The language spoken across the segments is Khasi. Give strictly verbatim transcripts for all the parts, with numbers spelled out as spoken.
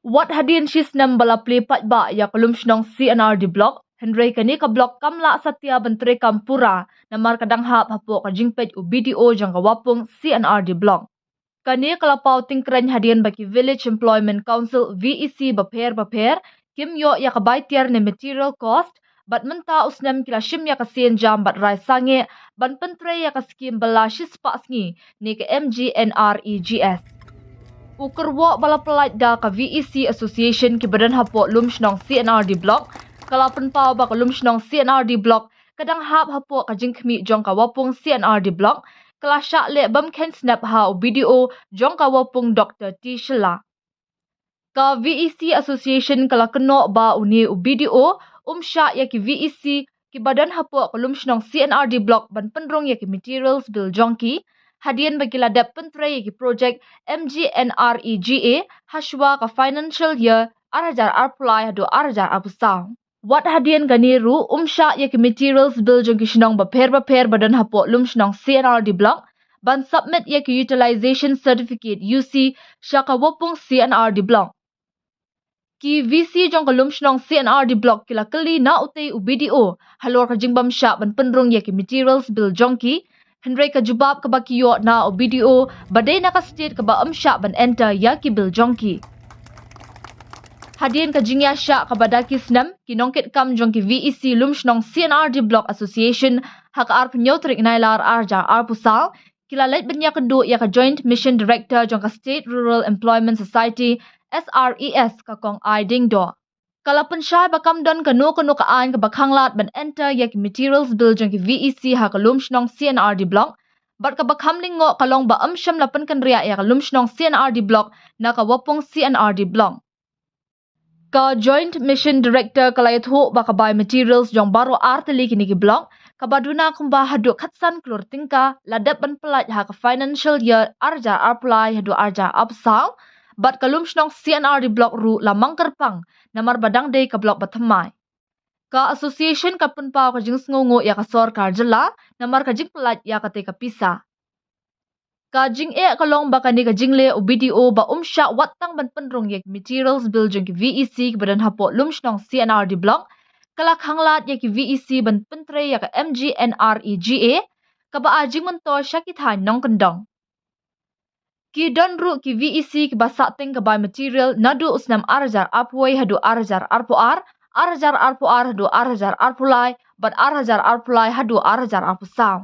Wat hadien shi snem ba la plie paidbah ïa ka Lumshnong C and R D Block, hynrei kane ka block kam lah satia ban treikam pura namar ka dang hap hapoh ka jingpeit u B D O jong ka Wapung C and R D Block. Kane ka la paw tyngkreiñ hadien ba ki Village Employment Council, V E C, bapher bapher kim ïoh ïa ka bai tiar ne material cost, bad mynta u snem ki la shim ïa ka sienjam bad rai sangeh ban pyntrei ïa ka skim bylla shispah sngi ne ka M G N R E G S. U kyrwoh ba la pyllait da ka V E C Association kiba don hapoh Lumshnong C and R D Block ka la pynpaw ba ka Lumshnong C and R D Block ka dang hap hapoh ka jingkhmih jong ka Wapung C and R D Block, ka la shah leh bym kheiñ snep ha u B D O jong ka Wapung, Doctor T Shylla. Ka V E C Association ka la kynnoh ba une u B D O um shah ïa ki V E C kiba don hapoh ka Lumshnong C and R D Block ban pynrung ïa ki materials bill jong ki, hadien ba ki la dep pyntrei ïa ki project M G N R E G A hashwa ka financial year ar hajar arphew lai haduh ar hajar arphew saw. Wat hadien kane ruh um shah ïa ki materials bill jong ki shnong bapher bapher ba don hapoh Lumshnong C and R D Block ban submit ïa ki utilization certificate, U C, sha ka Wapung C and R D Block. Ki V C jong ka Lumshnong C and R D Block ki la kylli na utei u B D O halor ka jingbym shah ban pynrung ïa ki materials bill jong ki, hynrei ka jubab kaba ki ïoh na u B D O ba dei na ka state kaba ym shah ban enter ïa ki bill jong ki. Hadien ka jingïashah kaba da ki snem, ki nongkitkam jong ki V E C Lumshnong C and R D Block Association ha ka arphew hynñiew tarik Nailar ar hajar arphew saw ki la leit ban ïakynduh ïa ka Joint Mission Director jong ka State Rural Employment Society, S R E S, ka Kong Ai Diengdoh. Ka la pynshai ba kam don kano kano ka aiñ kaba khanglad ban enter ïa ki materials bill jong ki V E C ha ka Lumshnong C and R D Block, bad kaba kham lyngngoh ka long ba ym shym la pynkynriah ïa ka Lumshnong C and R D Block na ka Wapung C and R D Block. Ka Joint Mission Director ka la ïathuh ba ka bai materials jong baroh ar tylli kine ki block, kaba duna kumba haduh khatsan klur tyngka, la dep ban pyllait ha ka financial year ar hajar arphew lai haduh ar hajar arphew saw, bad ka Lumshnong C and R D Block ruh la mang kyrpang namar ba dang dei ka block bathymmai. Ka association ka pynpaw ka jingsngewnguh ïa ka sorkar jylla namar ka jingpyllait ïa katei ka pisa. Ka jingeh ka long ba kane ka jingleh u B D O ba um shah wat tang ban pynrung ïa ki materials bill jong ki V E C kiba don hapoh Lumshnong C and R D Block ka la khanglad ïa ki V E C ban pyntrei ïa ka M G N R E G A kaba ai jingmyntoi sha ki thaiñ nongkyndong. Ki don ruh ki V E C kiba sah teng ka bai material naduh u snem ar hajar arphew wei haduh ar hajar arphew ar, ar hajar arphew ar haduh ar hajar arphew lai, bad ar hajar arphew lai haduh ar hajar arphew saw.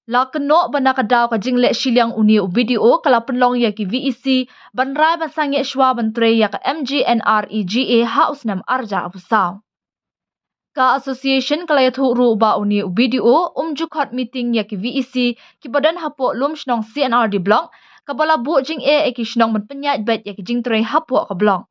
La kynnoh ba na ka daw ka jingleh shiliang une u B D O ka la pynlong ïa ki V E C ban rai ban sangeh shuwa ban trei ïa ka M G N R E G A ha u snem ar hajar arphew saw. Ka association ka la ïathuh ruh ba une u B D O um ju khot meeting ïa ki V E C kiba don hapoh Lumshnong C and R D Block, kaba la buh jingeh ïa ki shnong ban pynïaid beit ïa ki jingtrei hapoh ka block.